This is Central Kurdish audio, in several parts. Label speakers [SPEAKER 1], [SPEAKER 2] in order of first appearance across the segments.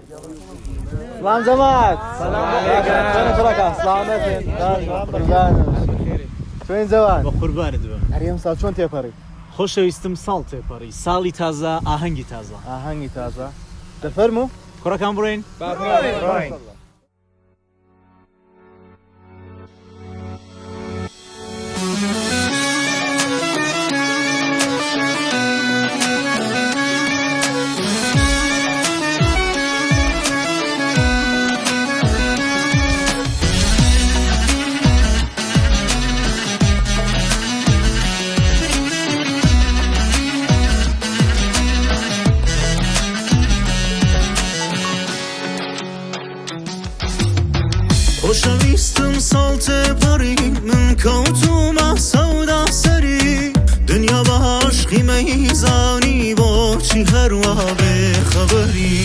[SPEAKER 1] سلام جەماعەت. سلام علیکم. سلامەتن. قوربانم. چۆین جەوان؟
[SPEAKER 2] بە قوربانت بم.
[SPEAKER 1] ئەرێ ئەمساڵ چۆن تێپەڕی؟
[SPEAKER 2] خۆشەویستم ساڵ تێپەڕی. ساڵی تازە ئاهەنگی تازە.
[SPEAKER 1] ئاهەنگی تازە. دەفەرموو.
[SPEAKER 2] کوڕەکان بڕۆین؟
[SPEAKER 1] با بڕۆین.
[SPEAKER 3] خۆشەویستم ساڵ تێپەڕی من کەوتومە سەودا سەری دنیا بە عاشقی مەیزانی بۆچی هەروا بێ خەبەری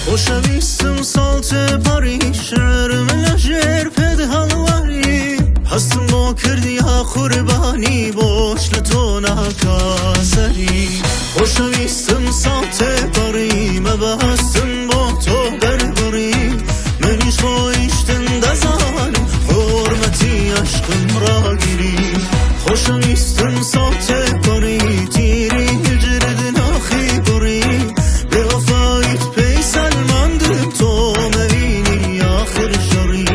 [SPEAKER 3] خۆشەویستم ساڵ تێپەڕی شعرم لە ژێر پێت هەڵوەری هەستم بۆ کردی یا قوربانی بۆش لە تۆ ناکا سەری خۆشەویستم ساڵ تێپەڕی مەبەستم بۆ تۆ دەربڕی منیش ڕۆیشتن دەزانم حورمەتی عەشقم ڕاگری خۆشەویستم ساڵ تێپەڕی تیری هجرت ناخی بڕی بێوەفایت پێی سەلماندم تۆ مەوینی ئاخر شەڕی.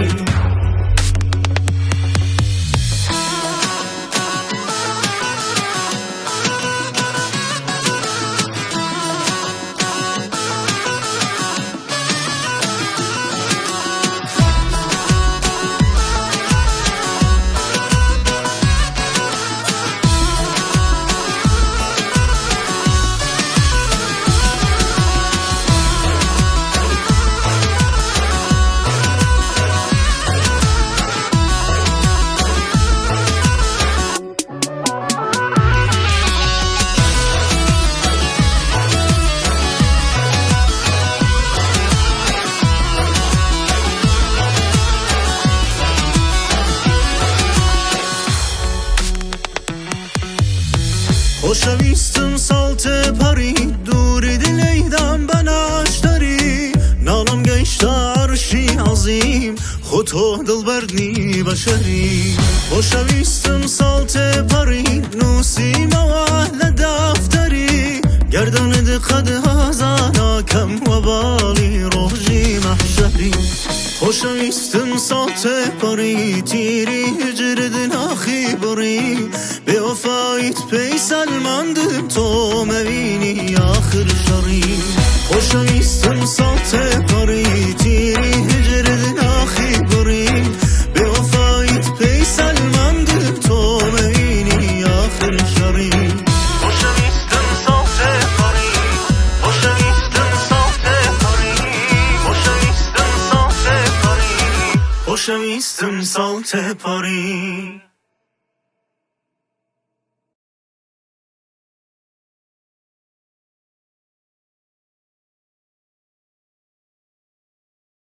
[SPEAKER 3] خۆشەویستم ساڵ تێپەڕی دووری دلەیدام بە ناشتەری ناڵم گەیشتە عەرشی عەزیم خۆ تۆ دڵبەردنی بەشەری خۆشەویستم ساڵ تێپەڕی نووسیمەوە لە دەفتەری گەردنت قەد هەزاناکەم وەباڵی ڕۆژی مەحشەری خۆشەویستم ساڵ تێپەڕی تیری هجرت ناخی بڕی بێوەفایت پێی سەلماندم تۆ مەوینی ئاخر شەڕی خۆشەویستم ساڵ تێپەڕی تیری هجرت ناخی بڕی بێوەفایت پێی سەلماندم تۆ مەوینی ئاخر شەڕی خۆشەویستم ساڵ تێپەڕی خۆشەویستم ساڵ تێپەڕی خۆشەویستم ساڵ تێپەڕی خۆشەویستم ساڵ تێپەڕی.